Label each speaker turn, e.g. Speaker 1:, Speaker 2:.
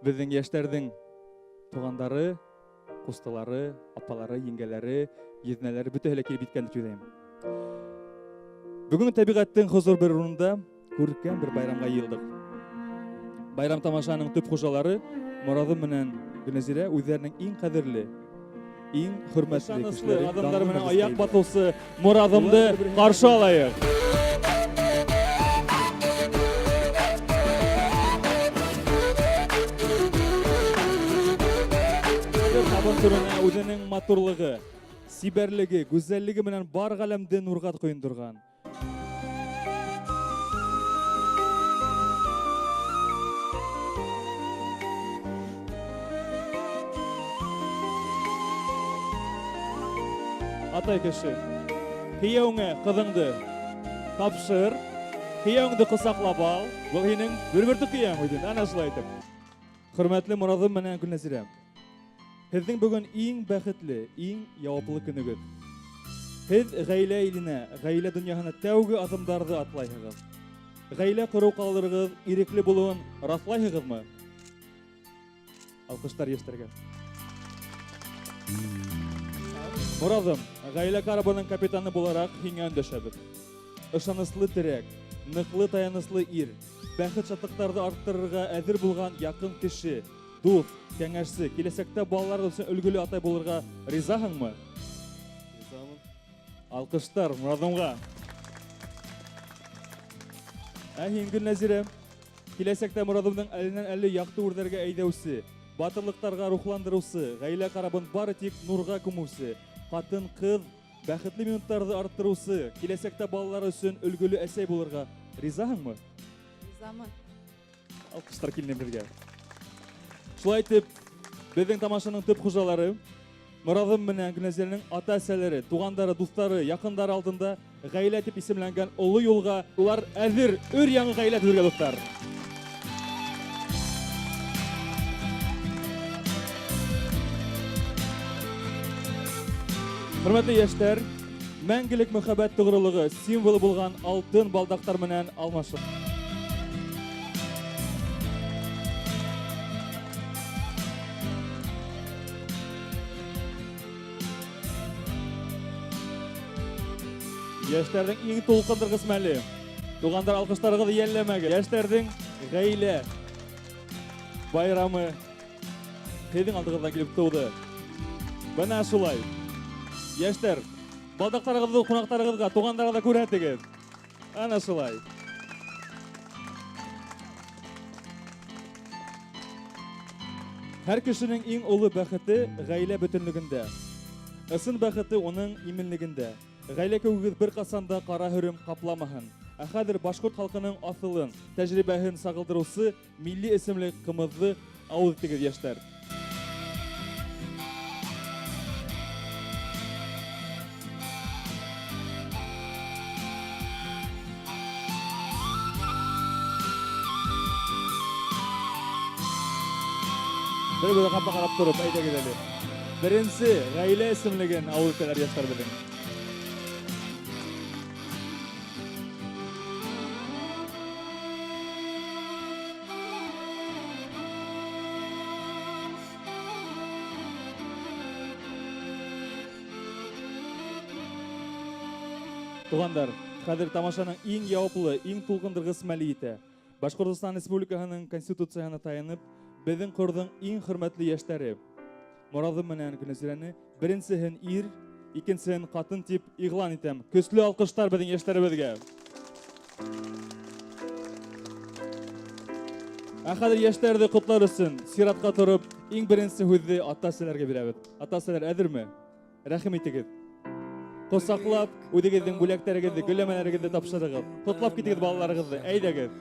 Speaker 1: Беҙҙең йәштәрҙең туғандары, ҡустылары, апалары, еңгәләре, еҙнәләре бөтәһе лә килеп еткән тип уйлайым. Бөгөн тәбиғәттең хозур бер урынында күркәм бер байрамға йыйылдыҡ. Байрам тамашаның төп хужалары Мораҙым менән Гөлнәзирә үҙҙәренең иң ҡәҙерле, иң хөрмәтле кешеләре аҙымдар менән аяҡ баҫыусы Мораҙымды ҡаршы алайыҡ. Табын түренә үҙенең матурлығы, сибәрлеге, гүзәллеге менән бар ғаләмде нурға ҡойондорған, Атай кеше, кейәүеңә ҡыҙыңды тапшыр, кейәүеңде ҡосаҡлап ал, был һинең бер бөртөк кейәүең үҙен, ана шулай итеп. Хөрмәтле Моразым менән Гөлнәзирә, һеҙҙең бөгөн иң бәхетле, иң яуаплы көнөгөҙ. Һеҙ ғаилә иленә, ғаилә донъяһына тәүге аҙымдарҙы атлайһығыҙ. Ғаилә ҡороу ҡалырығыҙ ирекле булыуын раҫлайһығыҙмы? Алҡыштар йәштәргә. Моразым, ғаилә карабының капитаны булараҡ һиңә өндәшәбеҙ. Ышаныслы терәк, ныҡлы таяныслы ир, бәхет-шатлыҡтарҙы арттырырға әҙер булған яҡын кеше, дуҫ, кәңәшсе, киләсәктә балаларығыҙ өсөн өлгөлө атай булырға ризаһыңмы?
Speaker 2: Ризамын.
Speaker 1: Алҡыштар Моразымға. Ә һин, Гөлнәзирә, киләсәктә Моразымдың әленән-әле яҡты үрҙәргә әйҙәүсе, батырлыҡтарға рухландырыусы, ғаилә карабын бары тик нурға күмеүсе, ҡатын-ҡыҙ Бәхетле минуттарҙы арттырыусы, киләсәктә балалар өсөн өлгөлө әсәй булырға ризаһыңмы?
Speaker 3: Ризамын.
Speaker 1: Алҡыштар киленебеҙгә. Шулай итеп, беҙҙең тамашаның төп хужалары Моразым менән Гөлнәзирәнең ата-әсәләре, туғандары, дуҫтары, яҡындары алдында ғаилә тип исемләнгән оло юлға улар әҙер өр яңы ғаилә төҙөргә, дуҫтар. Хөрмәтле йәштәр, мәңгелек мөхәббәт тоғролығы символы булған алтын балдаҡтар менән алмашып. Йәштәрҙең иң тулҡындырғыс мәле. Туғандар, алҡыштарығыҙ йәлләмәгеҙ. Йәштәрҙең ғаилә байрамы һеҙҙең алдығыҙҙан килеп тыуҙы. Бына шулай. Йәштәр, балдаҡтарығыҙҙы ҡунаҡтарығыҙға, туғандарығыҙға күрһәтегеҙ. Ана шулай. Һәр кешенең иң олы бәхете ғаилә бөтенлегендә. Ысын бәхете уның именлегендә. Ғаилә кеүегеҙ бер ҡасан да ҡара һөрөм ҡапламаһын. Ә хәҙер башҡорт халҡының аҫылын, тәжрибәһен сағылдырыусы Милли эсемлек кымызды ауыҙ итегеҙ, йәштәр! Бер-бер ҡапа ҡарап тороп, әйҙәгеҙ әле. Беренсе ғаилә эсемлеген ауыҙ итәләр йәштәр беҙҙең. Туғандар, хәҙер тамашаның иң яуаплы, иң тулҡындырғыс мәле етә. Башҡортостан Республикаһының Конституцияһына таянып, беҙҙең ҡорҙың иң хөрмәтле йәштәре Мораҙым менән Гөлнәзирәне беренсеһен ир, икенсеһен ҡатын тип иғлан итәм. Көслө алҡыштар беҙҙең йәштәребеҙгә. Ә хәҙер йәштәрҙе ҡотлар өсөн сиратҡа тороп, иң беренсе һүҙҙе ата-әсәләргә бирәбеҙ. Ата-әсәләр әҙерме? Рәхим итегеҙ. Ҡосаҡлап, үҙегеҙҙең бүләктәрегеҙҙе, гөлләмәләрегеҙҙе тапшырығыҙ. Ҡотлап китегеҙ балаларығыҙҙы. Әйҙәгеҙ.